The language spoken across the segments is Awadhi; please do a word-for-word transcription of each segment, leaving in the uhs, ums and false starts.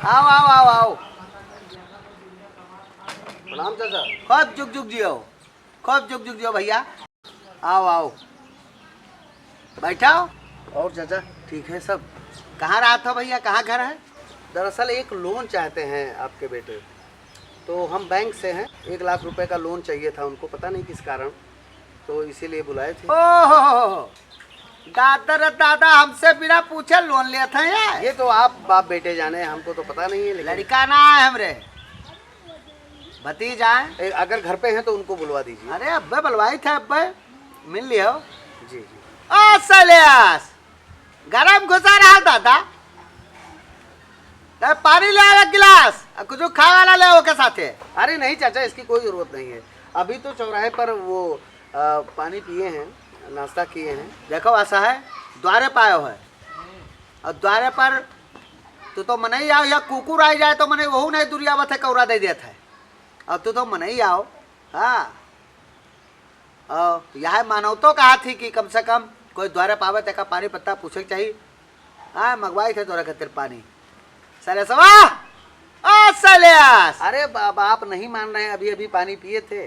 आओ, आओ, आओ, आओ। प्रणाम चाचा। खूब जुग जुग जियो, खूब जुग जुग जियो भैया। आओ, आओ, बैठो। और चाचा, ठीक है सब? कहाँ रहत हो भैया, कहाँ घर है? दरअसल एक लोन चाहते हैं आपके बेटे, तो हम बैंक से हैं, एक लाख रुपए का लोन चाहिए था उनको, पता नहीं किस कारण, तो इसीलिए बुलाए थे। ओहो, दादा रे दादा, हमसे बिना पूछे लोन लेत हैं यार। ये तो आप बाप बेटे जाने, हमको तो पता नहीं है, लेकिन लड़का ना है हमरे, भतीजा है। ए, अगर घर पे हैं तो उनको बुलवा दीजिए। अरे अब्बे बुलवाई थे, अब्बे मिल लियो। जी, जी। ओ सलेस, गरम घुसा रहा दादा, ले पानी ले आवे गिलास, और कुछ खाए वाला ले ओके साथे। अरे नहीं चाचा, इसकी कोई जरूरत नहीं है। अभी तो चौराहे पर वो, अ, पानी पिए हैं, नाश्ता किए हैं। देखो ऐसा है, द्वारे पायो है, और द्वारे पर तू तो मनई आओ या कुकुर आई जाए तो मनई वहू नहीं दुरियावत है, कौरा दे देत है। अब तू तो मनई आओ, हाँ। और यह मानव तो कहा थी कि कम से कम कोई द्वारे पावे तेका पानी पत्ता पूछे के चाहिए। हाँ, मंगवाई थे तोरा खातिर पानी। सलेसवा, ओ सलेस। अरे बाबा, आप नहीं मान रहे हैं, अभी अभी पानी पिए थे,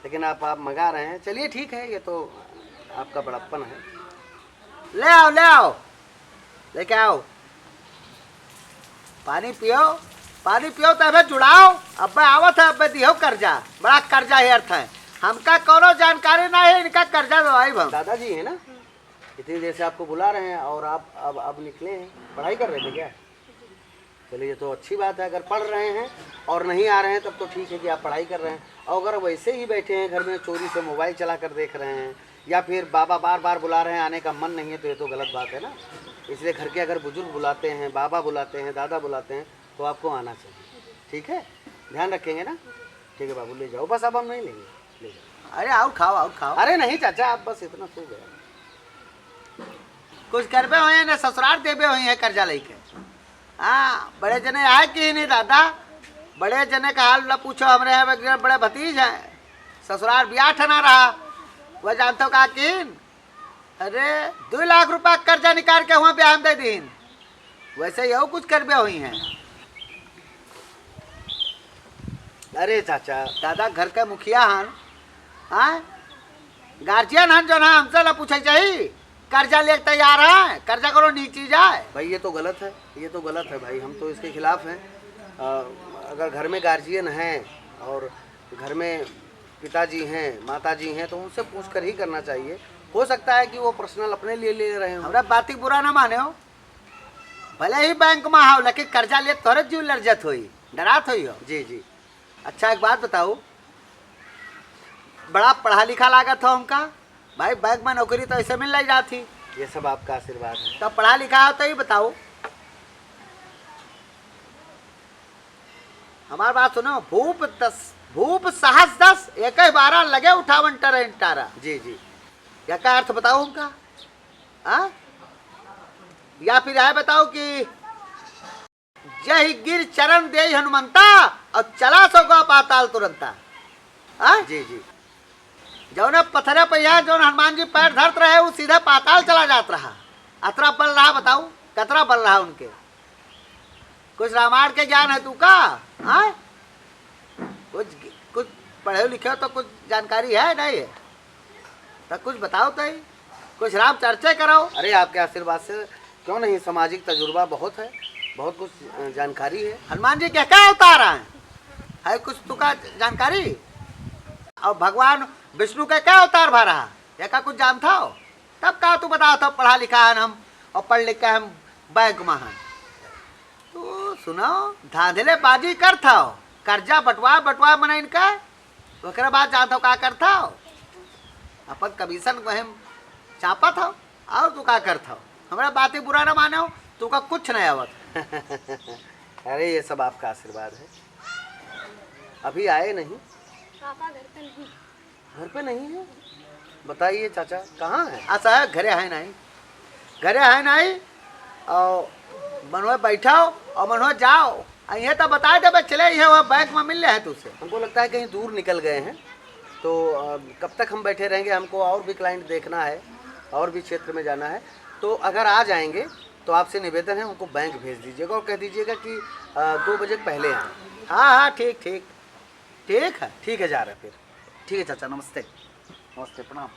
लेकिन आप, आप मंगा रहे हैं। चलिए ठीक है, ये तो आपका बड़प्पन है। ले आओ, ले आओ, लेके आओ, पानी पियो, पानी पियो, तबे जुड़ाओ। अब्बे आवत है, अब्बे दिहो कर्जा, बड़ा कर्जा हेरत है। हमका कोनो जानकारी ना है, इनका कर्जा दवाई हम। दादाजी है ना, इतनी देर से आपको बुला रहे हैं और आप अब, अब निकले हैं, पढ़ाई कर रहे थे क्या? चलिए, ये तो अच्छी बात है, अगर पढ़ रहे हैं और नहीं आ रहे हैं तब तो ठीक है कि आप पढ़ाई कर रहे हैं, और अगर वैसे ही बैठे हैं घर में, चोरी से मोबाइल चला कर देख रहे हैं या फिर बाबा बार बार बुला रहे हैं, आने का मन नहीं है, तो ये तो गलत बात है ना। इसलिए घर के अगर बुजुर्ग बुलाते हैं, बाबा बुलाते हैं, दादा बुलाते हैं, तो आपको आना चाहिए, ठीक है? ध्यान रखेंगे ना? ठीक है बाबू, ले जाओ, बस अब हम नहीं लेंगे, ले जाओ। अरे आओ खाओ, आओ खाओ। अरे नहीं चाचा, आप बस इतना सो गया। कुछ करबे होइहैं ना, ससुरार देबे होइहैं कर्जा लेके। हाँ, बड़े जने आए कि नहीं दादा, बड़े जने का हाल ना पूछो, हमरे यहाँ एक जने बड़े भतीज हैं, ससुरार बियाह ठना रहा, वह जानते हो का कीन? अरे, दो लाख रुपया कर्जा निकाल के हुआँ बियाह में दे दीन। वैसे यहू कुछ करबे होइहैं। अरे चाचा। दादा घर के मुखिया हन, हाँ? गार्जियन हन जो ना हमसे ना पूछे के चाही, कर्जा लेके तैयार है, कर्जा करो नीची जाए। भाई ये तो गलत है, ये तो गलत है भाई, हम तो इसके खिलाफ हैं। अ, अगर घर में गार्जियन हैं और घर में पिताजी हैं, माताजी हैं, तो उनसे पूछ कर ही करना चाहिए। हो सकता है कि वो पर्सनल अपने लिए ले रहे हों। हमरा बात के बुरा ना माने हो, भले ही बैंक में हो, लेकिन कर्जा ले तोहरे जीव लर्जत होई, डरात होई हो। जी, जी। अच्छा, एक बात बताओ, बड़ा पढ़ा लिखा लागत हो हमका। भाई, बैंक में नौकरी तो ऐसे मिल नहीं जाती। ये सब आपका आशीर्वाद है। तब पढ़ा लिखा हो तो ही बताओ। हमार बात सुनो, भूप दस, भूप सहस दस, एक ही बारह लगे उठावन टरे टारा। जी, जी। या का अर्थ बताओ हमका? हाँ? या फिर यह बताओ कि जय गिर चरण देई हनुमंता और चला सो गवा पाताल तुरंता। हाँ? जी, जी। जौने पथरे पे यहाँ जौन हनुमान जी पैर धरत रहे, वो सीधे पाताल चला जात रहा। अतरा बल रहा, बताओ, कतरा बल रहा उनके? कुछ रामायण के ज्ञान है तू का? हाँ? कुछ, कुछ पढ़े लिखे हो तो कुछ जानकारी है, नहीं है? तो कुछ बताओ तो ही, कुछ राम चर्चा करो। अरे, आपके आशीर्वाद से क्यों नहीं, सामाजिक तजुर्बा बहुत है, बहुत कुछ, अ, जानकारी है। हनुमान जी के क्या अवतार हैं? है कुछ तुका जानकारी? और भगवान विष्णु के क्या अवतार भा रहा? एका कुछ जानता हो? तब का तू बताओ, तब पढ़ा लिखा है हम, और पढ़ लिख के हम बैंक में हैं। तू सुनो, धांधले बाजी करत हो, कर्जा बटवा बटवा मना इनका, ओकरे बाद जानत हो का करत हो? अपन कमीशन वहीं चापत हो, और तू का करत हो? हमरा बातें बुरा ना माने हो, तू का कुछ नहीं आवत। अरे, ये सब आपका आशीर्वाद है। अभी आए नहीं? पापा घर पे नहीं। घर पे नहीं है? बताइए चाचा, कहाँ है? अच्छा है, घरे है नहीं। घरे है नहीं, और मनोज बैठाओ और मनोज जाओ। आ, ये तो बता दे, बस चले, ये वहाँ बैंक में मिल रहे हैं तुझसे। हमको लगता है कहीं दूर निकल गए हैं, तो, अ, कब तक हम बैठे रहेंगे? हमको और भी क्लाइंट देखना है, और भी क्षेत्र में जाना है। तो अगर आ जाएंगे, तो आपसे निवेदन है, उनको बैंक भेज दीजिएगा और कह दीजिएगा कि आ, दो बजे के पहले आए। हाँ, हाँ, ठीक, ठीक। ठीक है, ठीक है, जा रहे फिर। ठीक है चाचा, नमस्ते। नमस्ते, प्रणाम।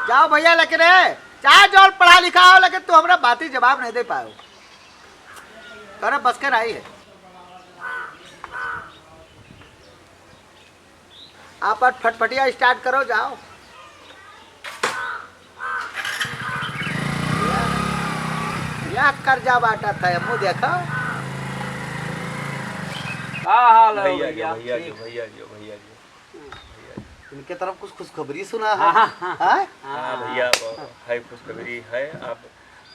जाओ भैया, लेकिन रे, चाहे जो पढ़ा लिखा हो, लेकिन तू हमरा बाती जवाब नहीं दे पाओ। तोरे बस के नहीं है। आप फटफटिया start करो, जाओ। यह कर्जा बांटत है, मुँह देखो। का हाल है भैया जी, भैया? भैया जी, ठीक। भैया जी, भैया जी। इनके तरफ कुछ खुशखबरी सुना है? हाँ, हाँ, हाँ। हाँ? हाँ भैया, हाँ। है खुशखबरी है। अब,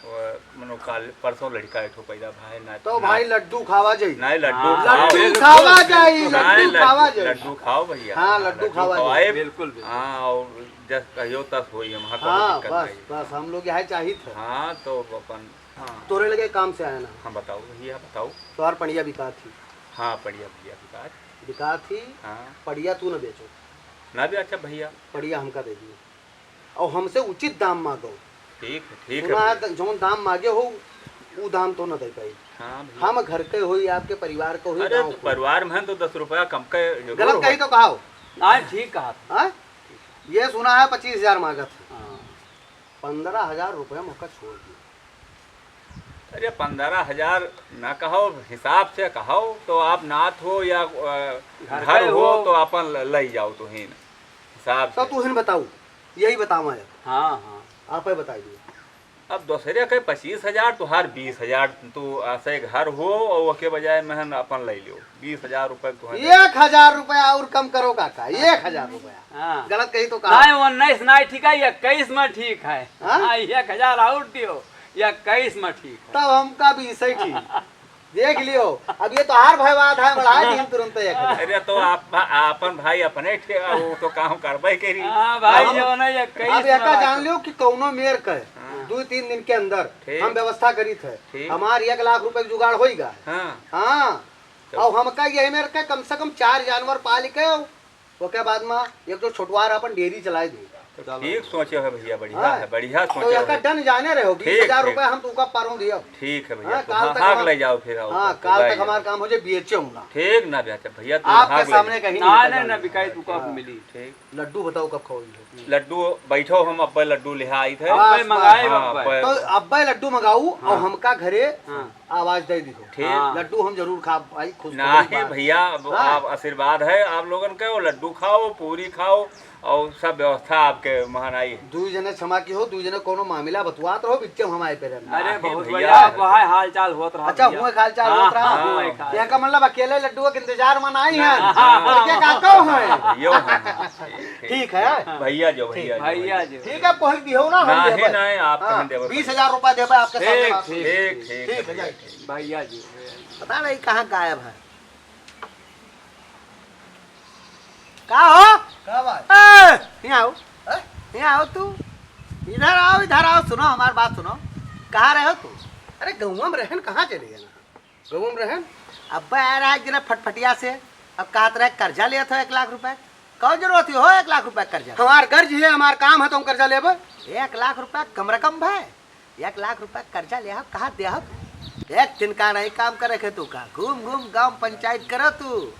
अ, मनो काल परसों लड़का एक ठो पैदा भा है ना, तो ना, भाई लड्डू खावा जाई। नहीं, लड्डू हाँ, खाओ। लड्डू बिल्कुल, खावा जाई, बिल्कुल। नहीं, लड्डू खावा लड्डू, जाई। लड्डू खाओ भैया। हाँ, हाँ, लड्डू लड्डू खावा खाओ। जाई। बिल्कुल, बिल्कुल। हाँ, और जस कहियो तस होई, हम हाँ, कौनो हाँ, दिक्कत बस, नहीं। बस, हम लोग यहाँ चाहित है। हाँ, तो अपन हाँ। तोरे लगे काम से आया ना। हाँ, बताओ भैया, बताओ। तोहार पड़िया बिकात ही। हाँ, पड़िया भैया बिकात। बिकात ही। हाँ। पड़िया तू न बेचो। ना भी अच्छा भैया। पड़िया हमका दे दियो। और हमसे उचित दाम मांगो। ठीक है, ठीक है सुना है, भैया। त-, जौन दाम मांगे हो, उ दाम तो न दे पाई। हाँ भैया। हम घर के होई, आपके परिवार के होई, अरे, गाँव तो के होई। परिवार में है तो दस रुपया कम के जरूर गलत कही होई। तो कहा हो। नहीं, ठीक कहा। हाँ? ये सुना है पच्चीस हजार मांगत है। हाँ। पन्द्रह हजार रुपया मौका छोड़ दिया। अरे, पन्द्रह हजार ना कहो, हिसाब से कहो, तो आप नात हो या, अ, घर घर के हो, हो। तो अपन ल-, लई जाओ तुहिन, हिसाब तो से। तुहिन बताऊ, यही बताओ आया। हाँ, हाँ। आप ही बताइए। अब दूसरे के पच्चीस हजार, तुहार बीस हजार, तू ऐसे घर हो और ओके बजाय महन अपन लई लियो। बीस हजार रुपये तुहार एक हजार रुपया और कम करो काका, एक हजार रुपया। हाँ। गलत कही तो कहा। नहीं, उन्नीस नहीं ठीक है, इक्कीस में ठीक है। हाँ? हाँ, एक हजार और दियो, इक्कीस में ठीक है। तब हमका भी सही ठीक। देख लियो, अब ये तो हार भयवाद है, बढ़ा दी हम तुरंत एक हजार। अरे तो आप, आपन भाई अपने ठे-, वो तो काम करबे करी। हाँ भाई, हम जो ना इक्कीस अब में एका बात जान है। लियो कि कौनो मेर के हाँ। दो तीन दिन के अंदर ठीक। हम व्यवस्था करी थे। ठीक। हमार एक लाख रुपए के जुगाड़ होई गा। हाँ। हाँ। तो और हमका यही मेर के कम से कम चार जानवर पाल के ओके बाद में एक ठो छोटवार अपन डेयरी चलाए दी। तो ठीक सोचे हो भैया, बढ़िया हाँ। है, बढ़िया तो सोचे एकर हो। डन जाने रहो, ठीक, बीस हजार ठीक। रुपया हम तुमका पारों दियो। ठीक है भैया, हाँ, तो काल हाँ, तक हाँ, हमार, ले जाओ फिर, आओ हाँ, तो काल ले तक जाओ। हमार काम हो जाए, बेचे हूँ ना। ठीक ना बेचा भैया, तू आपके हाँ के सामने ले। कहीं ना, नहीं ना, ना, बेचा। बिकाई तू कब हाँ, मिली? ठीक। लड्डू बताओ कब खाओ? लड्डू बैठो, हम अब्बे लड्डू ले आई थे। हाँ, अब्बे मंगाए हाँ, अब्बे। अब्बे। तो अब्बे लड्डू मंगाऊ और हाँ। हमका घरे हाँ। आवाज दे दिहो। ठीक। हाँ। लड्डू हम जरूर खाब भाई, खुश नहीं भैया, अब हाँ। आप आशीर्वाद है आप लोगन के, वो लड्डू खाओ, पूरी खाओ और सब व्यवस्था आपके महान आई है। दुई जने क्षमा की हो, दुई जने कोनो मामला बतुआत रहो, बिच्चे हम आए पे रहना। अरे नहीं बहुत भैया। बढ़िया, वहाँ हाल चाल होत रहा अच्छा, भैया। हुए हाल चाल हाँ, होत रहा। हाँ, हुए हाँ। खाल। यहाँ का मतलब अकेले लड्डू के इंतजार में नहीं है। हाँ, हाँ, और क्या हाँ, काको हाँ, है? यो है। ठीक है। भैया जो, भैया जो, भैया भैया। जो। ठीक है, पहुँच दिहो ना, हम नहीं, देबे। नहीं, आप हाँ, कहाँ देबे? बीस हजार रुपया देबे आपके सामने ठीक, बात। ठीक, ठीक, ठीक, ठीक है, भैया, भैया। ठीक। भैया जी। पता नहीं कहाँ गायब है। का हो? का बात? ए, यहाँ आओ। हैं? यहाँ आओ तू। इधर आओ, इधर आओ, सुनो हमार बात सुनो। कहाँ रहे हो तू? अरे गौवा में रहन, कहाँ चले गए ना? गौवा में रहन? अब्बे आए रहा एक दिन फटफटिया से, अब कहत रहे कर्जा लेत हो एक लाख रुपए। कौन जरूरत हो एक लाख रुपए कर्जा? हमार कर्ज है, हमार काम है तो हम कर्जा लेबे। एक लाख रुपए कम रकम भाई। एक लाख रुपया कर्जा लेहब, कहाँ देहब? एक दिन का नहीं काम करे के तू का, घूम घूम गाँव पंचायत करो तू।